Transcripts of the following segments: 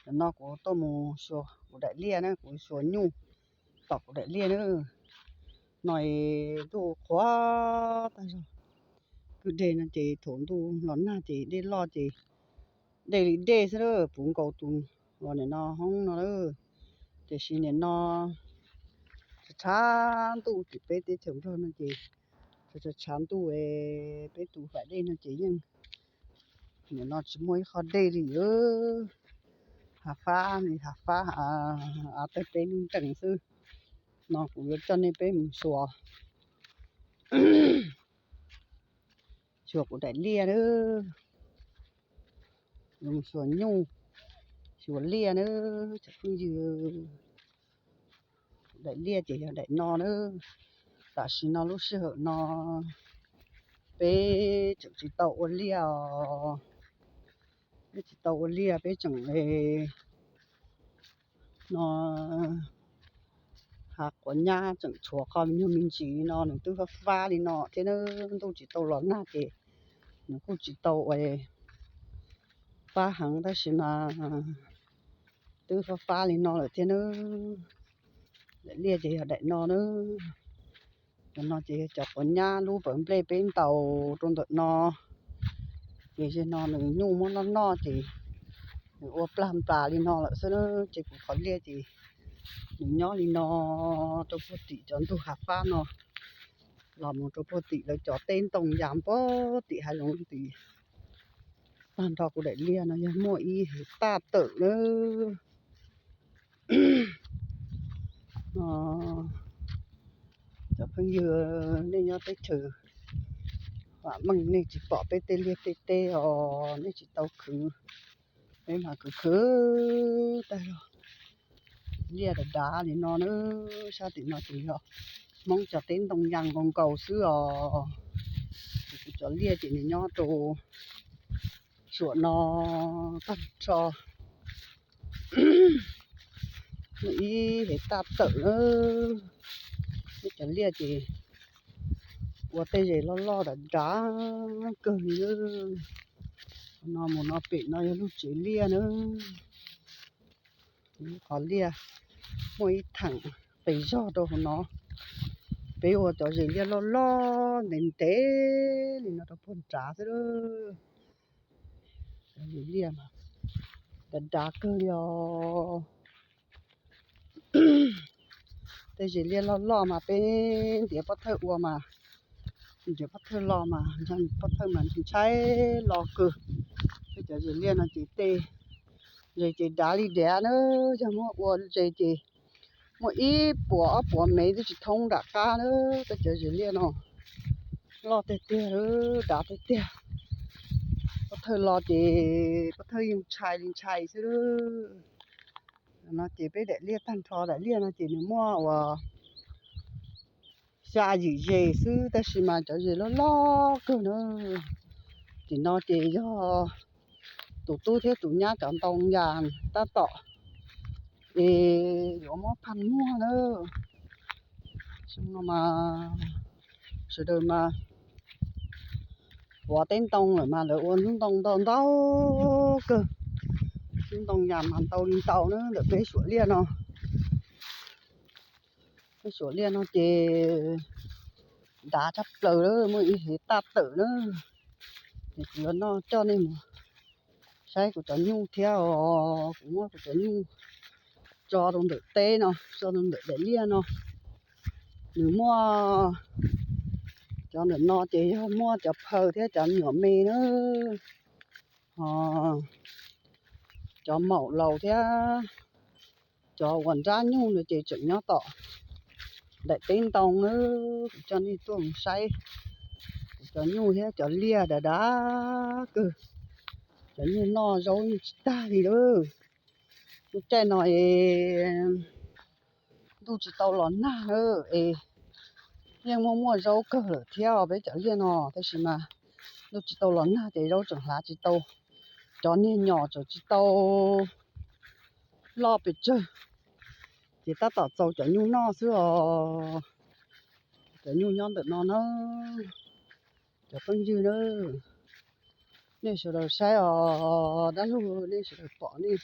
Tam no kuv tuaj mus xyuas kuv daim liaj na, kuv xyuas nyuj tom kuv daim liaj na. No ntuj qhuav tag zog, kwj deg no ces thaum ntuj los nag ces dej loj ces dej li dej xwb, puv nkaus tus los nim no hoob no lawm. Tiam sis nim no tshav tshav ntuj tim peb teb chaws Nplog no ces tshav tshav ntuj, peb tus fam dej no ces yeej nim no tsis muaj ib qho dej li. Hav fab li hav fab, av tawg peb lub nrees xwb. No kuv yuav coj nej peb mus xyuas, xyuas kuv daim liaj na, xyuas nyuj, xyuas liaj na cov phooj ywg. Daim liaj ces yog daim no na. Tam sim no lub sij hawm no peb tseem tsis tau ua liaj os. Peb tsis tau ua liaj, peb tseem no hav quav nyab tseem tshuav qhov me nyuag me ntsis no, nws twb fab fab li no thiab na. Ntuj tsis tau los nag ces nws kuj tsis tau ua fab heev tab sis mas twb fab fab li no lawm thiab na. Daim liaj ces yog daim no na. Cov no ces yog cov quav nyab lub pawv nplej peb ntaus rau ntawm no. Ces zaum no nws nyuj muab noj noj ces nws ua plag nplas li no lawm xwb na. Ces kuv qhov liaj ces nws nyob li no rau puag tim cov ntug hav fab no los mus rau puag tim lawv cov teb ntoo yas puag tim hav zoov tid. Tag nrho kuv daim liaj no yog muaj ib hev taj tawm lawm. Cov phooj ywg nej nyob teb chaws vam meej nej tsis pom peb tej liaj tej teb os, nej tsis tau khwv, peb mas khwv khwv tag zog. Liaj dav dav li no na, sab tim no ces yog Hmoob cov teb ntoo yas nkaus nkaus xwb os. Ces kuv cov liaj ces nws nyob rau suam no tag nrho. Muaj ib hev taj tawm na. Peb cov liaj ces ua tej zes loj loj dav dav kawg li. No mus no pem no yog lub tsev liaj na. Qhov liaj muaj ib theem qis zog rau hauv no. Peb ua cov zes liaj loj loj ntev ntev li no rau puag nrad xwb. Cov zes liaj dav dav kawg li os. Tej zes liaj loj loj mas peb ntiav pov thawj ua mas, ntiav pov thawj los mas, pov thawj mas ntshai los kawg. Peb cov zes liaj no ces tej zes ces dav li dav na, yog muab ua zes ces muaj ib puas ob puas mev twb tsis thoob nram qab na. Tej cov zes liaj no loj tiag tiag, dav tiag tiag. Pov thawj los ces pov thawj yeej ntshai li ntshai xwb. No ces peb daim liaj tag nrho, daim liaj no ces nws muaj uas xya yim zes xwb tab sis mas cov zes loj loj kawg na. Tim no ces yog tus tub thiab tus nyab cov ntoo yas tab tom es yuav muab phaj muag na. Xyoo no mas sawv daws mas puav teb ntoo lawm mas lawv ua hnub ntoo ntau ntau kawg. Hnub ntoo yas mas ntau li ntau na ntawm peb suam liaj no. Peb suam liaj no ces dav tshaj plaws lawm, muaj ib hev taj tawm na. Ces kuv yuav noj coj nej mus saib kuv cov nyuj thiab os. Kuv muab kuv cov nyuj tso rau ntawm teb no, tso rau ntawm daim liaj no. Nws muaj, cov ntawm no ces yog muaj cov phaw thiab cov me nyuam me na. Cov maum laus thiab cov uas nrab nyuj no ces tseem nyob tom daim teb ntoo na. Kuv coj nej tuaj mus saib kuv cov nyuj thiab cov liaj dav dav kawg. Cov nyuj noj zaub yeej tsis tag li lawm. Lub caij no es ntuj tsis tau los nag na es yeej muaj muaj zaub kawg lawm thiab os peb cov liaj no, tab sis mas ntuj tsis tau los nag ces zaub tseem hlav tsis tau, cov niag nyom tseem tsis tau loj pes tsawg, ces tab tom txaus cov nyuj noj xwb os. Cov nyuj nyob ntawm no na, cov phooj ywg na, nej sawv daws saib os, dab laug nej sawv daws pom nej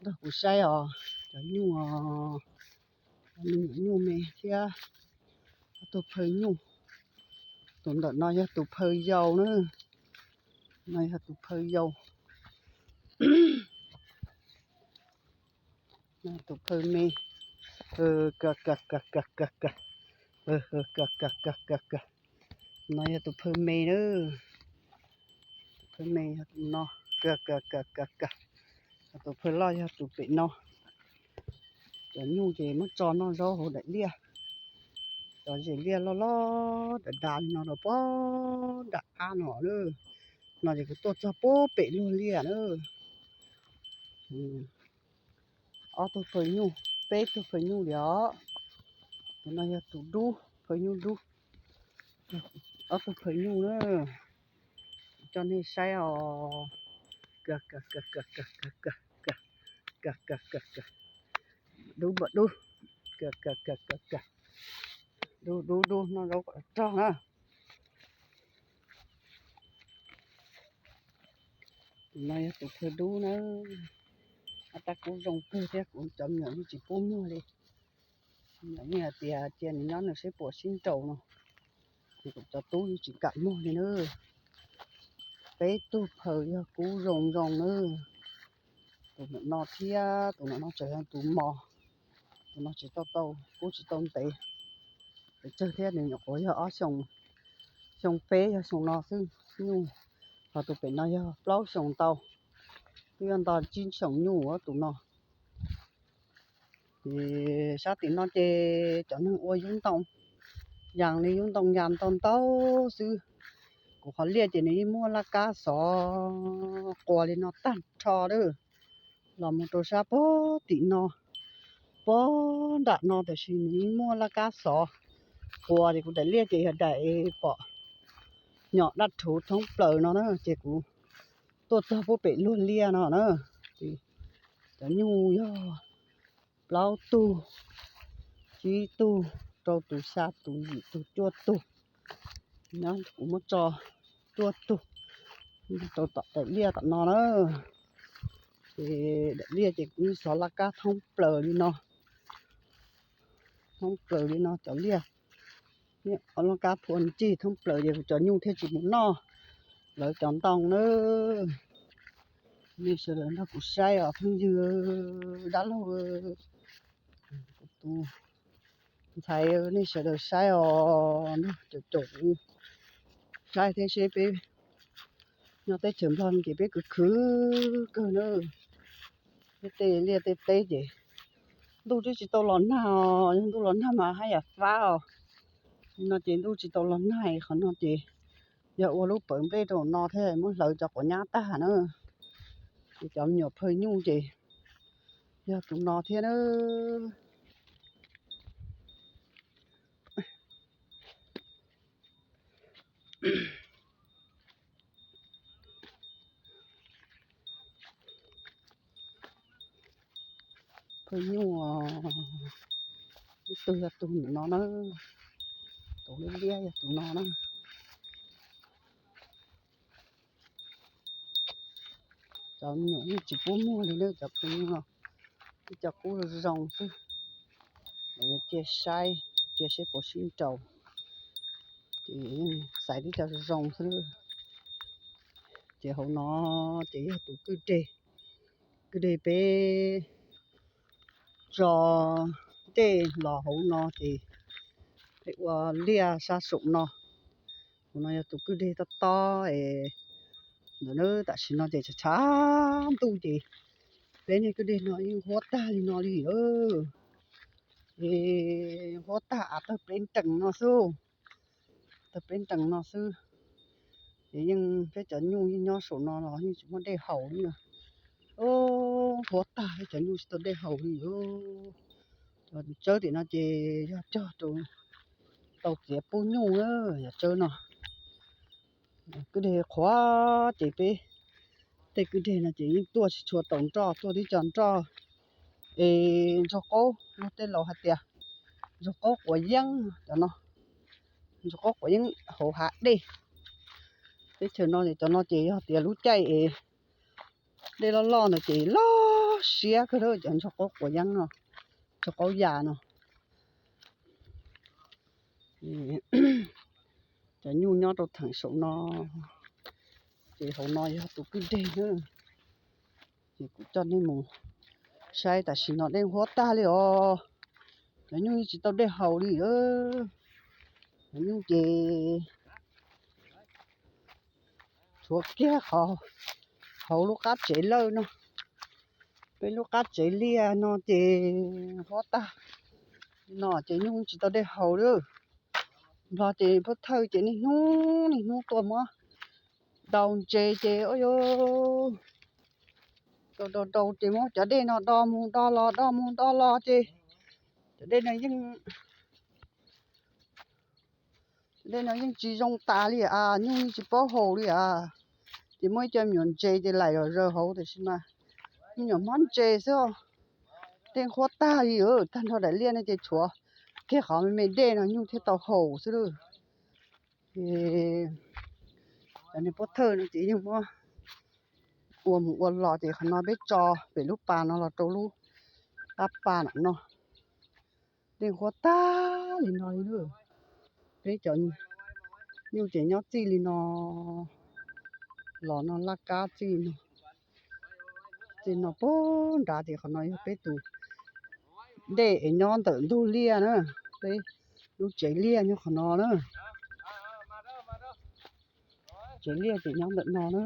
Nrog kuv saib os, cov nyuj, me nyuam nyuj me thiab ob tug phaw nyuj. Tus ntawm no yog tus phaw yau na, no yog tus phaw yau, tus phaw me. No yog tus phaw me na, tus phaw me yog tus no, tus phaw loj yog tus pem no. Cov nyuj ces muab tso noj zaub hauv daim liaj, cov zes liaj loj loj dav dav li no los puag nram qab no na. No ces kuv tuaj txog puag pem luag liaj na. Ob tug phaw nyuj, peb tug phaw nyuj li os. Tus no yog tus dub, phaw nyuj dub. Ob tug phaw nyuj na, coj nej saib os. Dub npam dub, dub dub dub, noj zaub kom rog na. Tus no yog tus phaw dub na, tab tab kub zoo kawg thiab kuv cov me nyuam yeej tsis pub muag li. Me nyuam yeej hais tias cia nws nyob nws seb puas sib nraus no, ces kuv cov tub yeej tsis kam muag li na. Peb tug phaw yog kub zoo zoo na, tus no thiab tus no tseem yog tus mos, tus no tsis tau tau, kub tsis tau ntev, pes tsawg thiab nws nyuam qhuav yog ob xyoo, xyoo peb yog xyoo no xwb nyuj, ho tus pem no yog plaub xyoo tau, twb yog nto tsib xyoos nyuj tus no. Ces sab tim no ces cov neeg ua yub ntoo yas li yub ntoo yas ntau ntau xwb. Kuv qhov liaj ces nws yeej muaj laj kab xov quas li no tag nrho lawm. Los mus rau sab puag tim no, puag nram no tiam sis nws yeej muaj laj kab xov quas ces kuv daim liaj ces yog daim pom nyom daj rhuv thoob plaws no na, ces kuv tuaj txog puag pem luag liaj no na. Cov nyuj yog plaub tug, tsib tug, rau tus, xya tus, yim tug, cuaj tug. Nyob kuv muab tso cuaj tug rau tom daim liaj tom no na. Ces daim liaj ces kuv yeej xov laj kab thoob plaws li no, thoob plaws li no cov liaj. Laj kab phua ncig thoob plaws ces kuv cov nyuj thiaj tsis mus noj lawv cov ntoo na. Nej sawv daws nrog kuv saib os phooj ywg dab laug, kuv tus ntxhais, nej sawv daws saib os, caum caum kuv saib thiab seb peb nyob teb chaws Nplog no ces peb khwv khwv kawg na. Peb tej liaj tej teb ces ntuj twb tsis tau los nag os, yog ntuj los nag mas haj yam fab os. No ces ntuj tsis tau los nag, qhov no ces yog ua lub pawv nplej rau no thiab muab hlawv cov quav nyab tag na. Ces cov me nyuam phaw nyuj ces yog tus no thiab na. Phaw nyuj, ib tug yog tus no na, tus liab liab yog tus no na. Cov me nyuam yeej tsis pub muag li na, cov phaw nyuj no, ib co kub zoo xwb. Cia saib, cia seb puas sib nraus, ces yeej xaiv tib co zoo zoo xwb. Ces hauv no ces yog tus kwj deg, kwj deg peb tso dej los hauv no ces peb ua liaj sab saum no. Hauv no yog tus kwj deg tob tob es ntawm na, tam sim no ces tshav tshav ntuj ces peb niag kwj deg no yeej huab tag li no li lawm. Es huab tag av tawg pleb nrees no xwb, tawg pleb nrees no xwb. Ces yeej peb cov nyuj yeej nyob saum no los yeej tsis muaj dej haus li. Huab tag, peb cov nyuj tsis tau dej haus li. Cov tsawb tim no ces yog cog rau tau txiav pub nyuj, yog tsawb no. Kwj deg qhuav ces peb tej kwj deg no ces yeej tuaj tsis tshua tau nroj, tuaj tib co nroj es ntsaug qaub, luag tej laus hais tias ntsaug qaub quav yeeb, cov no ntsaug qaub quav yeeb hauv hav dej. Teb chaws no es cov no ces yog tias lub caij es Dej loj loj ntawd ces loj siab kawg li cov ntsoog qaub quav yeeb no, ntsoog qaub yas no. Cov nyuj nyob rau theem saum no, ces hauv no yog tus kwj deg na. Ces kuv coj nej mus saib tam sim no dej huab tag li os. Cov nyuj yeej tsis tau dej haus li. Cov nyuj ces tshuav kiag qhov hauv lub qab tsev lawj no. Peb lub qab tsev liaj no ces huab tag no ces nyuj tsis tau dej haus li. Nplog ces pub thawj ces niaj hnub niaj hnub tuaj muab daus ntses ces ua rau rau rau ces muab cov dej no do mus do los do mus do los ces cov dej no yeej, cov dej no yeej tsis zoo tas li as, nyuj yeej tsis paub haus li as. Ces muaj ib co me nyuam ntses ces laim zom zaws hauv tiam sis mas me nyuam mob ntses xwb. Dej huab tag li, tag nrho daim liaj no ces tshuav kiag qhov me me dej no nyuj thiaj tau haus xwb lawm. Ces cov niag pov thawj no ces yeej muab ua mus ua los ces qhov no peb tso pem lub pas no los rau lub qab pas no. Dej huab tag li no li lawm. Peb cov nyuj ces nyob txij li no los no laj kab txij no, txij no puag nrad ces qhov no yog peb tus dej es nyob ntawm ntug liaj na. Peb lub tsev liaj nyob qhov no na. Tsev liaj ces nyob ntawm no na.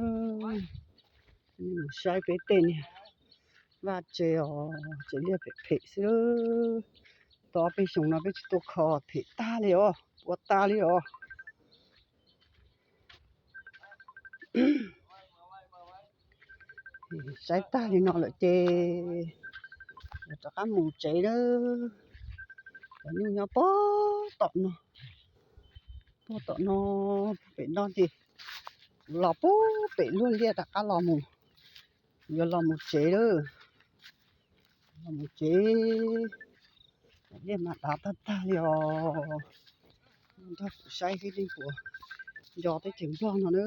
Saib peb tej niag vaj tse os, tsev liaj phem phem xwb. Tau ob peb xyoos no peb tsis tuaj kho, phem tag li os, ua tag li os. Saib tag li no lawm ces rov qab mus tsev na. Cov nyuj nyob puag tom no, puag tom no pem no ces kuv los puag pem luag liaj rov qab los mus, yuav los mus tsev lawm. Los mus tsev, liaj mas dav tag tag li os. Nrog kuv saib seb nej puas nco teb chaws Nplog no na.